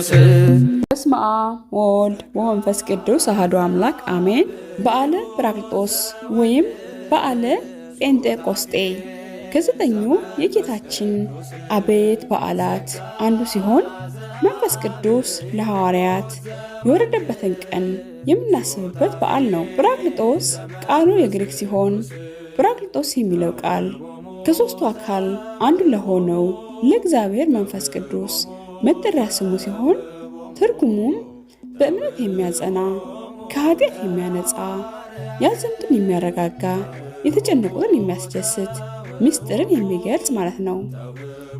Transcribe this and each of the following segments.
ቅዱስ። በስመ አብ ወወልድ ወመንፈስ ቅዱስ አሐዱ አምላክ አሜን። በዓለ ጰራቅሊጦስ ወይም በዓለ ጴንጤቆስጤ ከዘጠኙ የጌታችን አበይት በዓላት አንዱ ሲሆን መንፈስ ቅዱስ ለሐዋርያት የወረደበትን ቀን የምናስብበት በዓል ነው። ጰራቅሊጦስ ቃሉ የግሪክ ሲሆን ጰራቅሊጦስ የሚለው ቃል ከሦስቱ አካል አንዱ ለሆነው ለእግዚአብሔር መንፈስ ቅዱስ መጠሪያ ስሙ ሲሆን ትርጉሙም በእምነት የሚያጸና፣ ከኃጢአት የሚያነጻ፣ ያዘኑትን የሚያረጋጋ፣ የተጨነቁትን የሚያስደስት፣ ምስጢርን የሚገልጽ ማለት ነው።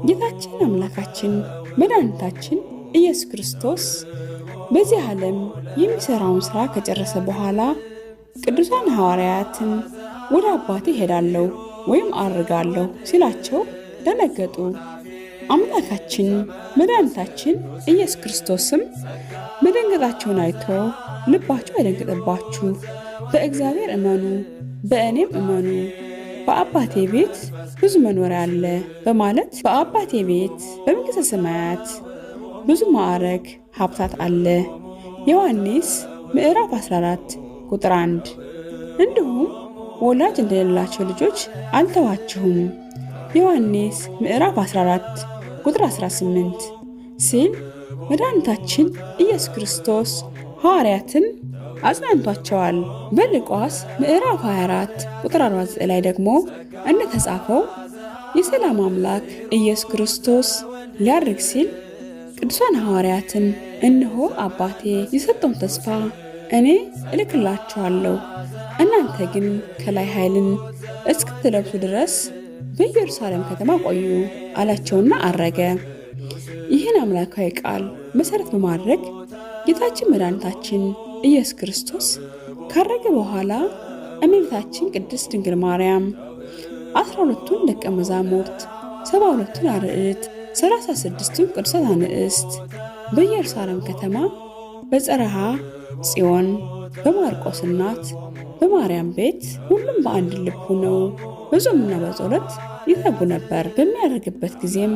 ጌታችን አምላካችን መድኃኒታችን ኢየሱስ ክርስቶስ በዚህ ዓለም የሚሠራውን ሥራ ከጨረሰ በኋላ ቅዱሳን ሐዋርያትን ወደ አባቴ እሄዳለሁ ወይም አርጋለሁ ሲላቸው ደነገጡ። አምላካችን መድኃኒታችን ኢየሱስ ክርስቶስም መደንገጣቸውን አይቶ ልባችሁ አይደንግጥባችሁ፣ በእግዚአብሔር እመኑ፣ በእኔም እመኑ፣ በአባቴ ቤት ብዙ መኖሪያ አለ በማለት በአባቴ ቤት በመንግሥተ ሰማያት ብዙ ማዕረግ ሀብታት አለ። ዮሐንስ ምዕራፍ 14 ቁጥር 1። እንዲሁም ወላጅ እንደሌላቸው ልጆች አልተዋችሁም ዮሐንስ ምዕራፍ 14 ቁጥር 18 ሲል መድኃኒታችን ኢየሱስ ክርስቶስ ሐዋርያትን አጽናንቷቸዋል። በሉቃስ ምዕራፍ 24 ቁጥር 49 ላይ ደግሞ እንደተጻፈው የሰላም አምላክ ኢየሱስ ክርስቶስ ሊያርግ ሲል ቅዱሳን ሐዋርያትን እነሆ አባቴ የሰጠውን ተስፋ እኔ እልክላችኋለሁ፣ እናንተ ግን ከላይ ኃይልን እስክትለብሱ ድረስ በኢየሩሳሌም ከተማ ቆዩ አላቸውና አረገ። ይህን አምላካዊ ቃል መሠረት በማድረግ ጌታችን መድኃኒታችን ኢየሱስ ክርስቶስ ካረገ በኋላ እመቤታችን ቅድስት ድንግል ማርያም 12ቱን ደቀ መዛሙርት፣ 72ቱን አርድእት፣ 36ቱን ቅዱሳት አንስት በኢየሩሳሌም ከተማ በጸረሃ ጽዮን በማርቆስ እናት በማርያም ቤት ሁሉም በአንድ ልብ ሆነው በጾምና በጸሎት ይተጉ ነበር። በሚያደርግበት ጊዜም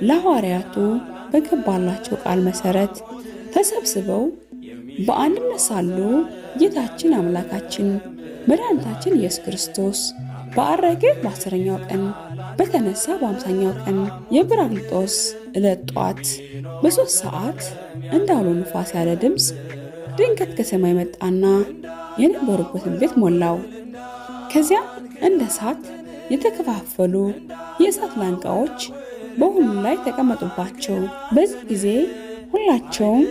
ለሐዋርያቱ በገባላቸው ቃል መሰረት ተሰብስበው በአንድነት ሳሉ ጌታችን አምላካችን መድኃኒታችን ኢየሱስ ክርስቶስ በዐረገ በ10ኛው ቀን በተነሳ በ50ኛው ቀን የጰራቅሊጦስ ዕለት ጧት በ3 ሰዓት እንደ አውሎ ንፋስ ያለ ድምፅ ድንገት ከሰማይ መጣና የነበሩበትን ቤት ሞላው። ከዚያም እንደ እሳት የተከፋፈሉ የእሳት ላንቃዎች በሁሉ ላይ ተቀመጡባቸው። በዚህ ጊዜ ሁላቸውም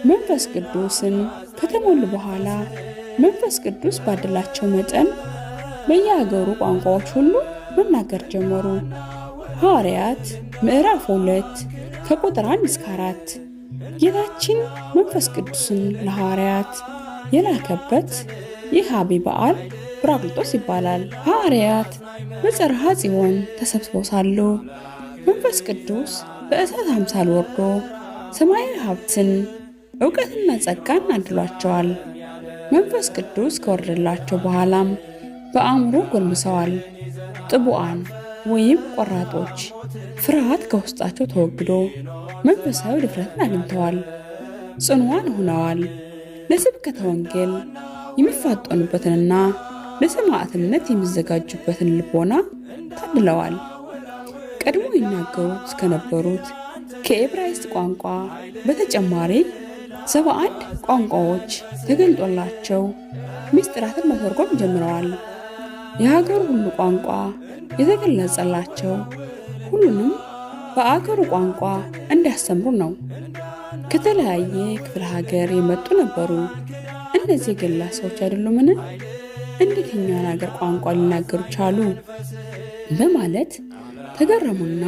መንፈስ ቅዱስን ከተሞሉ በኋላ መንፈስ ቅዱስ ባደላቸው መጠን በየሀገሩ ቋንቋዎች ሁሉ መናገር ጀመሩ። ሐዋርያት ምዕራፍ 2 ከቁጥር 1 እስከ 4። ጌታችን መንፈስ ቅዱስን ለሐዋርያት የላከበት ይህ ዐቢይ በዓል ጰራቅሊጦስ ይባላል። ሐዋርያት በጽርሐ ጽዮን ተሰብስበው ሳሉ መንፈስ ቅዱስ በእሳት አምሳል ወርዶ ሰማያዊ ሀብትን እውቀትና ጸጋን አድሏቸዋል። መንፈስ ቅዱስ ከወረደላቸው በኋላም በአእምሮ ጎልምሰዋል። ጥቡዓን ወይም ቆራጦች፣ ፍርሃት ከውስጣቸው ተወግዶ መንፈሳዊ ድፍረትን አግኝተዋል። ጽኑዋን ሆነዋል። ለስብከተ ወንጌል የሚፋጠኑበትንና ለሰማዕትነት የሚዘጋጁበትን ልቦና ታድለዋል። ቀድሞ ይናገሩት ከነበሩት ከዕብራይስጥ ቋንቋ በተጨማሪ 71 ቋንቋዎች ተገልጦላቸው ምስጢራትን መተርጎም ጀምረዋል። የሀገሩ ሁሉ ቋንቋ የተገለጸላቸው ሁሉንም በአገሩ ቋንቋ እንዲያስተምሩ ነው። ከተለያየ ክፍለ ሀገር የመጡ ነበሩ። እነዚህ የገሊላ ሰዎች አይደሉምን? እንዴት የኛን ሀገር ቋንቋ ሊናገሩ ቻሉ? በማለት ተገረሙና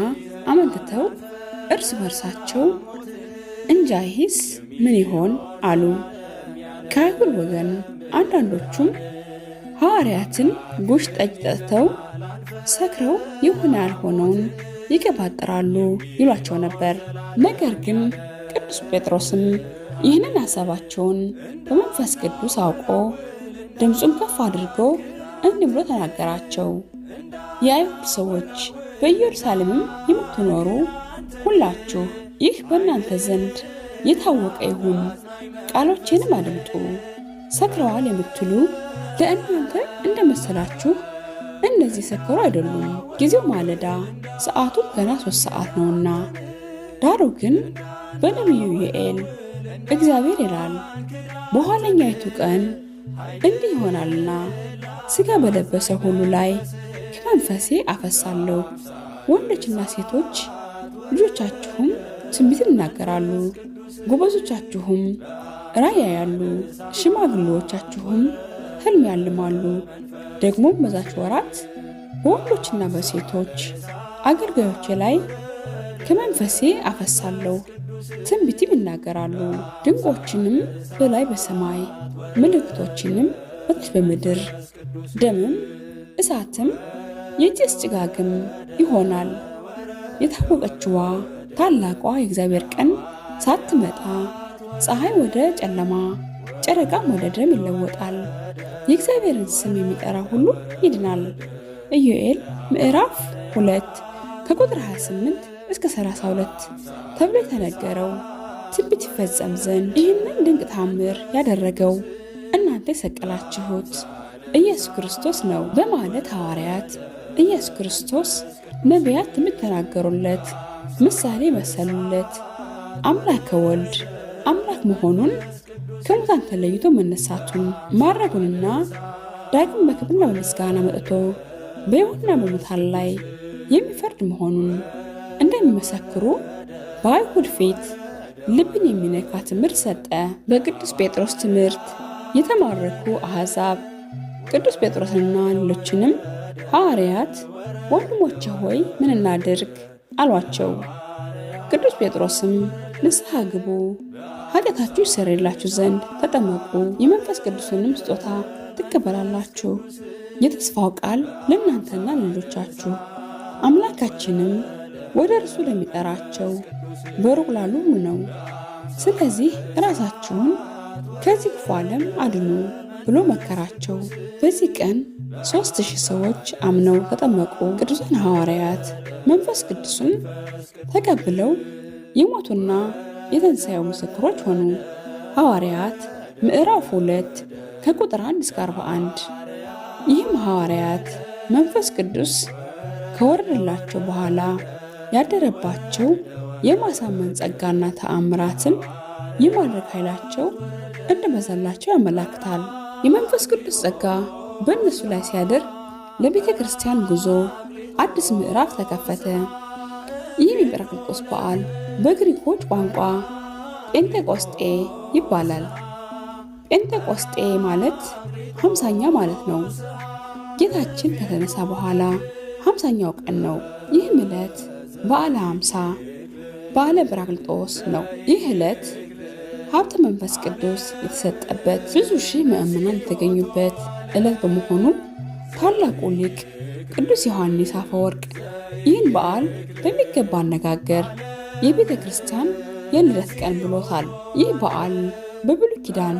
አመንትተው እርስ በርሳቸው እንጃ ይህስ ምን ይሆን አሉ። ከአይሁድ ወገን አንዳንዶቹም ሐዋርያትን ጉሽ ጠጅ ጠጥተው ሰክረው የሆነ ያልሆነውን ይቀባጥራሉ ይሏቸው ነበር። ነገር ግን ቅዱስ ጴጥሮስም ይህንን ሐሳባቸውን በመንፈስ ቅዱስ አውቆ ድምፁን ከፍ አድርጎ እንዲህ ብሎ ተናገራቸው። የአይሁድ ሰዎች በኢየሩሳሌምም የምትኖሩ ሁላችሁ ይህ በእናንተ ዘንድ የታወቀ ይሁን፣ ቃሎቼንም አድምጡ። ሰክረዋል የምትሉ ለእናንተ እንደመሰላችሁ እነዚህ ሰከሩ አይደሉም። ጊዜው ማለዳ ሰዓቱም ገና 3 ሰዓት ነውና። ዳሩ ግን በነቢዩ ኢዩኤል እግዚአብሔር ይላል፣ በኋለኛይቱ ቀን እንዲህ ይሆናልና ሥጋ በለበሰ ሁሉ ላይ ከመንፈሴ አፈሳለሁ፣ ወንዶችና ሴቶች ልጆቻችሁም ትንቢትን ይናገራሉ፣ ጎበዞቻችሁም ራእይ ያያሉ፣ ሽማግሌዎቻችሁም ሕልም ያልማሉ። ደግሞም በዛች ወራት በወንዶችና በሴቶች አገልጋዮቼ ላይ ከመንፈሴ አፈሳለሁ፣ ትንቢትም ይናገራሉ። ድንቆችንም በላይ በሰማይ ምልክቶችንም በታች በምድር ደምም እሳትም የጭስ ጭጋግም ይሆናል። የታወቀችዋ ታላቋ የእግዚአብሔር ቀን ሳትመጣ ፀሐይ ወደ ጨለማ ጨረቃም ወደ ደም ይለወጣል። የእግዚአብሔርን ስም የሚጠራ ሁሉ ይድናል። ኢዩኤል ምዕራፍ 2 ከቁጥር 28 እስከ 32 ተብሎ የተነገረው ትንቢት ይፈጸም ዘንድ ይህንን ድንቅ ታምር ያደረገው እናንተ የሰቀላችሁት ኢየሱስ ክርስቶስ ነው በማለት ሐዋርያት ኢየሱስ ክርስቶስ ነቢያት የሚተናገሩለት ምሳሌ መሰሉለት አምላከ ወልድ አምላክ መሆኑን ከሙታን ተለይቶ መነሳቱን ማረጉንና ዳግም በክብርና በምስጋና መጥቶ በሕያዋንና በሙታን ላይ የሚፈርድ መሆኑን እንደሚመሰክሩ በአይሁድ ፊት ልብን የሚነካ ትምህርት ሰጠ። በቅዱስ ጴጥሮስ ትምህርት የተማረኩ አሕዛብ ቅዱስ ጴጥሮስንና ሌሎችንም ሐዋርያት ወንድሞቼ ሆይ ምን እናድርግ አሏቸው። ቅዱስ ጴጥሮስም ንስሐ ግቡ፣ ኃጢአታችሁ ይሰረይላችሁ ዘንድ ተጠመቁ፣ የመንፈስ ቅዱስንም ስጦታ ትቀበላላችሁ። የተስፋው ቃል ለእናንተና ለልጆቻችሁ አምላካችንም ወደ እርሱ ለሚጠራቸው በሩቅ ላሉ ሁሉ ነው። ስለዚህ ራሳችሁን ከዚህ ክፉ ዓለም አድኑ ብሎ መከራቸው። በዚህ ቀን 3000 ሰዎች አምነው ተጠመቁ። ቅዱሳን ሐዋርያት መንፈስ ቅዱስን ተቀብለው የሞቱና የትንሣኤው ምስክሮች ሆኑ። ሐዋርያት ምዕራፍ 2 ከቁጥር 1 እስከ 41። ይህም ሐዋርያት መንፈስ ቅዱስ ከወረደላቸው በኋላ ያደረባቸው የማሳመን ጸጋና ተአምራትን የማድረግ ኃይላቸው እንደበዛላቸው ያመላክታል። የመንፈስ ቅዱስ ጸጋ በእነሱ ላይ ሲያድር ለቤተ ክርስቲያን ጉዞ አዲስ ምዕራፍ ተከፈተ። ይህም የጰራቅሊጦስ በዓል በግሪኮች ቋንቋ ጴንጤቆስጤ ይባላል። ጴንጤቆስጤ ማለት 50ኛ ማለት ነው። ጌታችን ከተነሳ በኋላ 50ኛው ቀን ነው። ይህም ዕለት በዓለ 50 በዓለ ጰራቅሊጦስ ነው። ይህ ዕለት ሀብተ መንፈስ ቅዱስ የተሰጠበት ብዙ ሺህ ምዕመናን የተገኙበት ዕለት በመሆኑ ታላቁ ሊቅ ቅዱስ ዮሐንስ አፈወርቅ ይህን በዓል በሚገባ አነጋገር የቤተ ክርስቲያን የልደት ቀን ብሎታል። ይህ በዓል በብሉይ ኪዳን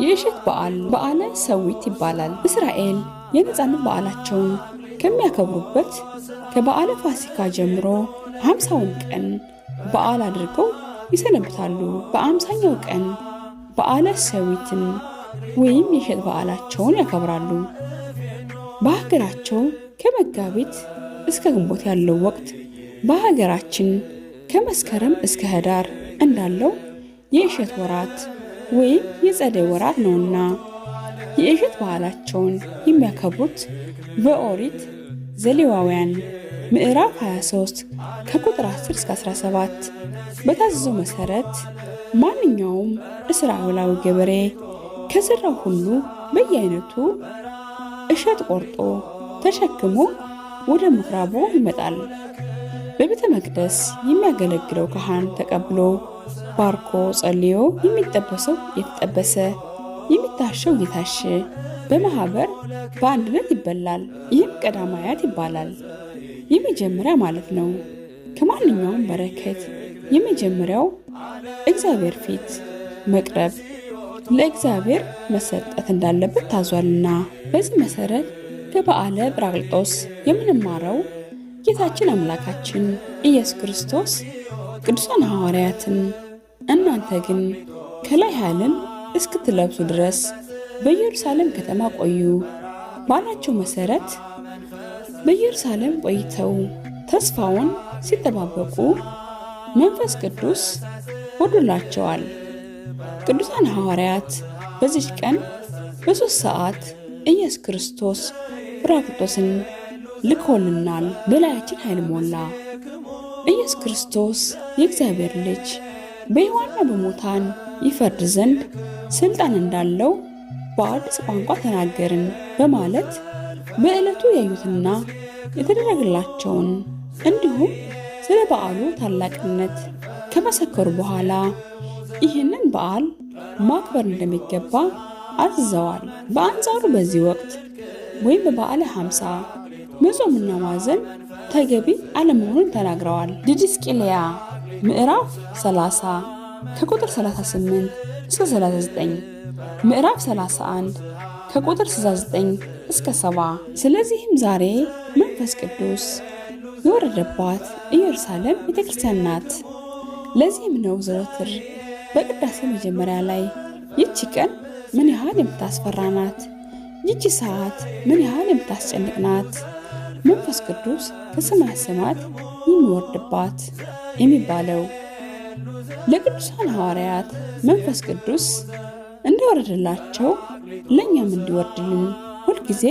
የእሸት በዓል በዓለ ሰዊት ይባላል። እስራኤል የነፃነት በዓላቸውን ከሚያከብሩበት ከበዓለ ፋሲካ ጀምሮ 50ውን ቀን በዓል አድርገው ይሰነብታሉ። በ50ኛው ቀን በዓለ ሰዊትን ወይም የእሸት በዓላቸውን ያከብራሉ። በሀገራቸው ከመጋቢት እስከ ግንቦት ያለው ወቅት በሀገራችን ከመስከረም እስከ ህዳር እንዳለው የእሸት ወራት ወይም የጸደይ ወራት ነውና የእሸት በዓላቸውን የሚያከብሩት በኦሪት ዘሌዋውያን ምዕራፍ 23 ከቁጥር 10 እስከ 17 በታዘዘው መሰረት ማንኛውም እስራኤላዊ ገበሬ ከዘራው ሁሉ በየአይነቱ እሸት ቆርጦ ተሸክሞ ወደ ምኩራቡ ይመጣል። በቤተ መቅደስ የሚያገለግለው ካህን ተቀብሎ ባርኮ ጸልዮ የሚጠበሰው እየተጠበሰ የሚታሸው እየታሸ በማህበር በአንድነት ይበላል። ይህም ቀዳማያት ይባላል። የመጀመሪያ ማለት ነው። ከማንኛውም በረከት የመጀመሪያው እግዚአብሔር ፊት መቅረብ ለእግዚአብሔር መሰጠት እንዳለበት ታዟልና። በዚህ መሰረት ከበዓለ ጰራቅሊጦስ የምንማረው ጌታችን አምላካችን ኢየሱስ ክርስቶስ ቅዱሳን ሐዋርያትን እናንተ ግን ከላይ ኃይልን እስክትለብሱ ድረስ በኢየሩሳሌም ከተማ ቆዩ ባላቸው መሰረት በኢየሩሳሌም ቆይተው ተስፋውን ሲጠባበቁ መንፈስ ቅዱስ ወርዶላቸዋል። ቅዱሳን ሐዋርያት በዚች ቀን በ3 ሰዓት ኢየሱስ ክርስቶስ ጰራቅሊጦስን ልኮልናል፣ በላያችን ኃይል ሞላ። ኢየሱስ ክርስቶስ የእግዚአብሔር ልጅ በሕያዋንና በሙታን ይፈርድ ዘንድ ሥልጣን እንዳለው በአዲስ ቋንቋ ተናገርን በማለት በዕለቱ ያዩትና የተደረገላቸውን እንዲሁም ስለ በዓሉ ታላቅነት ከመሰከሩ በኋላ ይህንን በዓል ማክበር እንደሚገባ አዝዘዋል። በአንጻሩ በዚህ ወቅት ወይም በበዓለ 50 መጾምና ማዘን ተገቢ አለመሆኑን ተናግረዋል። ዲድስቅልያ ምዕራፍ 30 ከቁጥር 38 እስከ 39፣ ምዕራፍ 31 ከቁጥር 69 እስከ 70። ስለዚህም ዛሬ መንፈስ ቅዱስ የወረደባት ኢየሩሳሌም ቤተክርስቲያን ናት። ለዚህም ነው ዘወትር በቅዳሴ መጀመሪያ ላይ ይቺ ቀን ምን ያህል የምታስፈራ ናት፣ ይቺ ሰዓት ምን ያህል የምታስጨንቅ ናት፣ መንፈስ ቅዱስ ከሰማየ ሰማያት የሚወርድባት የሚባለው። ለቅዱሳን ሐዋርያት መንፈስ ቅዱስ እንደወረደላቸው ለእኛም እንዲወርድልን ሁልጊዜ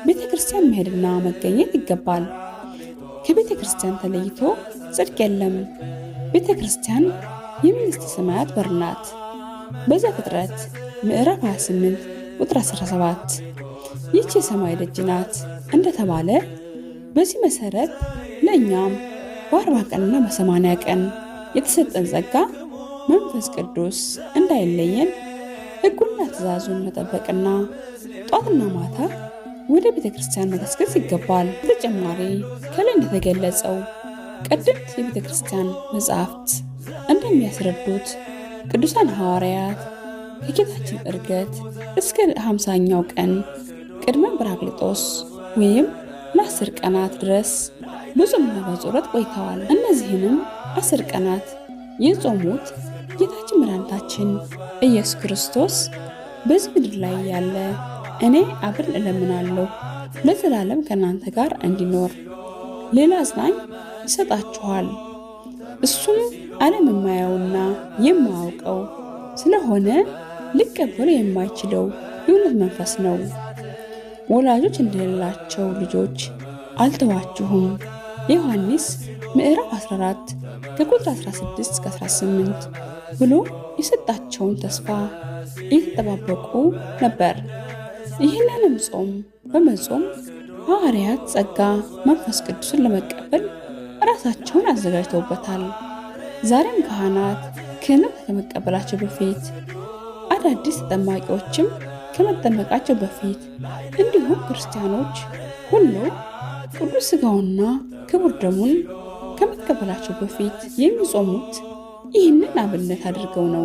ቤተ ክርስቲያን መሄድና መገኘት ይገባል። ከቤተ ክርስቲያን ተለይቶ ጽድቅ የለም። ቤተ ክርስቲያን የመንግሥተ ሰማያት በር ናት። በዘፍጥረት ምዕራፍ 28 ቁጥር 17 ይህች የሰማይ ደጅ ናት እንደተባለ፣ በዚህ መሰረት ለእኛም በ40 ቀንና በ80 ቀን የተሰጠን ጸጋ መንፈስ ቅዱስ እንዳይለየን ሕጉና ትእዛዙን መጠበቅና ጧትና ማታ ወደ ቤተ ክርስቲያን መገስገስ ይገባል። በተጨማሪ ከላይ እንደተገለጸው ቀደምት የቤተ ክርስቲያን መጻሕፍት እንደሚያስረዱት ቅዱሳን ሐዋርያት ከጌታችን ዕርገት እስከ 50ኛው ቀን ቅድመ ጰራቅሊጦስ ወይም ለ10 ቀናት ድረስ በጾምና በጸሎት ቆይተዋል። እነዚህንም 10 ቀናት የጾሙት ጌታችን መድኃኒታችን ኢየሱስ ክርስቶስ በዚህ ምድር ላይ ያለ እኔ አብን እለምናለሁ ለዘላለም ከእናንተ ጋር እንዲኖር ሌላ አጽናኝ ይሰጣችኋል፣ እሱም ዓለም የማያየውና የማያውቀው ስለሆነ ሊቀበሉ የማይችለው የእውነት መንፈስ ነው። ወላጆች እንደሌላቸው ልጆች አልተዋችሁም። የዮሐንስ ምዕራፍ 14 ከቁጥር 16 እስከ 18 ብሎ የሰጣቸውን ተስፋ እየተጠባበቁ ነበር። ይህንንም ጾም በመጾም ሐዋርያት ጸጋ መንፈስ ቅዱስን ለመቀበል ራሳቸውን አዘጋጅተውበታል። ዛሬም ካህናት ክህነት ከመቀበላቸው በፊት፣ አዳዲስ ተጠማቂዎችም ከመጠመቃቸው በፊት፣ እንዲሁም ክርስቲያኖች ሁሉ ቅዱስ ሥጋውንና ክቡር ደሙን ከመቀበላቸው በፊት የሚጾሙት ይህንን አብነት አድርገው ነው።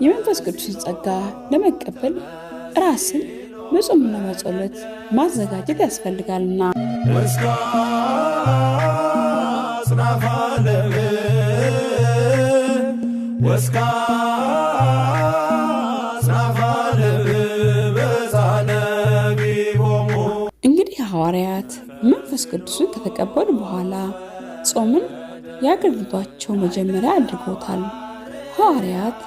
የመንፈስ ቅዱስን ጸጋ ለመቀበል ራስን በጾምና በጸሎት ማዘጋጀት ያስፈልጋልና። እስከ አጽናፈ ዓለም ወእስከ አጽናፈ ዓለም በጻነ ቢቦሙ። እንግዲህ ሐዋርያት መንፈስ ቅዱስን ከተቀበሉ በኋላ ጾምን የአገልግሎታቸው መጀመሪያ አድርገውታል። ሐዋርያት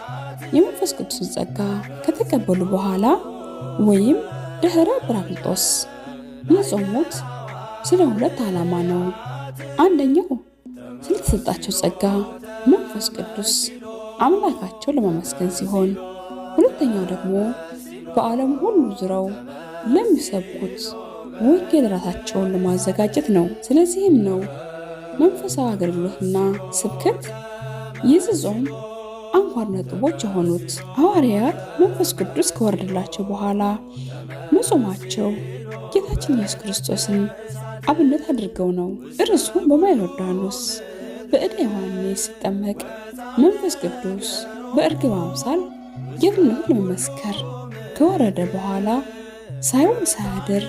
የመንፈስ ቅዱስን ጸጋ ከተቀበሉ በኋላ ወይም ድኅረ ጰራቅሊጦስ የጾሙት ስለ ሁለት ዓላማ ነው። አንደኛው ስለተሰጣቸው ጸጋ መንፈስ ቅዱስ አምላካቸው ለማመስገን ሲሆን፣ ሁለተኛው ደግሞ በዓለም ሁሉ ዙረው ለሚሰብኩት ወንጌል ራሳቸውን ለማዘጋጀት ነው። ስለዚህም ነው መንፈሳዊ አገልግሎትና ስብከት የዚህ ጾም አንኳር ነጥቦች የሆኑት። ሐዋርያት መንፈስ ቅዱስ ከወረደላቸው በኋላ መጾማቸው ጌታችን ኢየሱስ ክርስቶስን አብነት አድርገው ነው። እርሱ በማየ ዮርዳኖስ በእደ ዮሐንስ ሲጠመቅ መንፈስ ቅዱስ በእርግብ አምሳል ጌትነቱን ለመመስከር ከወረደ በኋላ ሳይውል ሳያድር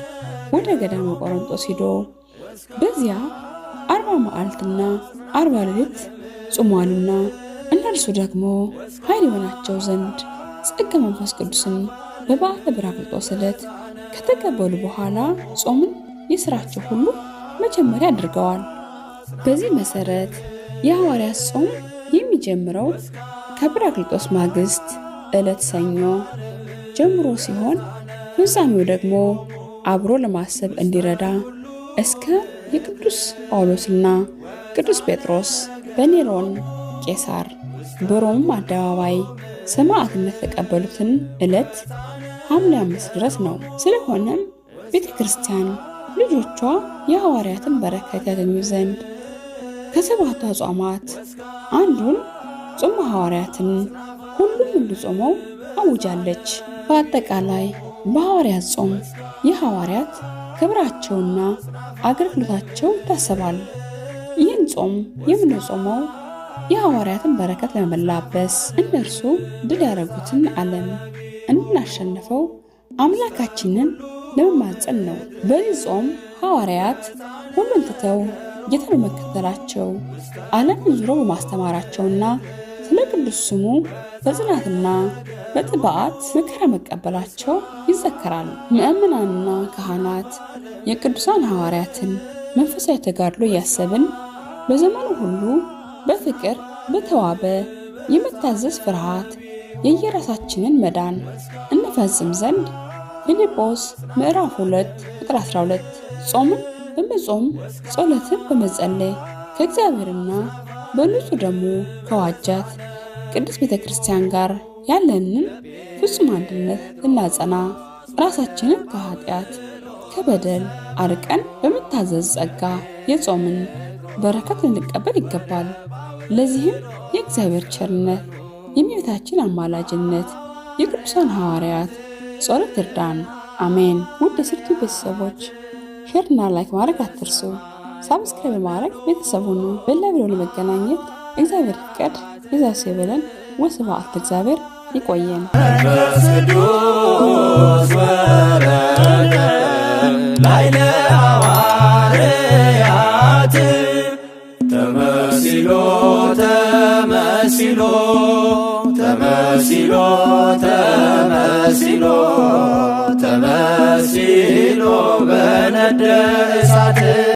ወደ ገዳመ ቆሮንጦስ ሂዶ በዚያ 40 መዓልትና 40 ሌሊት ጾሟልና። እነርሱ ደግሞ ኃይል የሆናቸው ዘንድ ጸጋ መንፈስ ቅዱስን በበዓለ ጰራቅሊጦስ ዕለት ከተቀበሉ በኋላ ጾምን የሥራቸው ሁሉ መጀመሪያ አድርገዋል። በዚህ መሠረት የሐዋርያት ጾም የሚጀምረው ከጰራቅሊጦስ ማግስት ዕለት ሰኞ ጀምሮ ሲሆን ፍጻሜው ደግሞ አብሮ ለማሰብ እንዲረዳ እስከ የቅዱስ ጳውሎስና ቅዱስ ጴጥሮስ በኔሮን ቄሳር በሮም አደባባይ ሰማዕትነት የተቀበሉትን ዕለት ሐምሌ 5 ድረስ ነው። ስለሆነም ቤተ ክርስቲያን ልጆቿ የሐዋርያትን በረከት ያገኙ ዘንድ ከሰባቱ አጽዋማት አንዱን ጾመ ሐዋርያትን ሁሉም እንዲጾመው አውጃለች። በአጠቃላይ በሐዋርያት ጾም የሐዋርያት ክብራቸውና አገልግሎታቸው ይታሰባል። ይህን ጾም የምንጾመው የሐዋርያትን በረከት ለመላበስ እነርሱ ድል ያደረጉትን ዓለም እንድናሸንፈው አምላካችንን ለመማፀን ነው። በዚህ ጾም ሐዋርያት ሁሉን ትተው ጌታን በመከተላቸው ዓለምን ዙረው በማስተማራቸውና ስለ ቅዱስ ስሙ በጽናትና በጥብዓት መከራ መቀበላቸው ይዘከራል። ምዕመናንና ካህናት የቅዱሳን ሐዋርያትን መንፈሳዊ ተጋድሎ እያሰብን በዘመኑ ሁሉ በፍቅር በተዋበ የመታዘዝ ፍርሃት የየራሳችንን መዳን እንፈጽም ዘንድ ፊልጶስ ምዕራፍ 2 ቁጥር 12 ጾምን በመጾም ጸሎትን በመጸለይ ከእግዚአብሔርና በንጹሕ ደሙ ከዋጃት ቅድስት ቤተ ክርስቲያን ጋር ያለንን ፍጹም አንድነት ልናጸና ራሳችንን ከኃጢአት ከበደል አርቀን በመታዘዝ ጸጋ የጾምን በረከት ልንቀበል ይገባል። ለዚህም የእግዚአብሔር ቸርነት፣ የእመቤታችን አማላጅነት፣ የቅዱሳን ሐዋርያት ጸሎት ይርዳን። አሜን። ውድ የስርቱ ቤተሰቦች share ና like ማድረግ አትርሱ። Subscribe በማድረግ ቤተሰብ ሁኑ። በሌላ ቪዲዮ ለመገናኘት እግዚአብሔር ይፍቀድ። የዛሬ ይበለን። ወስብሐት ለእግዚአብሔር። ይቆየን። መንፈስ ቅዱስ ወረደ ላዕለ ሐዋርያት ተመሲሎ ተመሲሎ ተመሲሎ ተመሲሎ ተመሲሎ በነደ እሳት።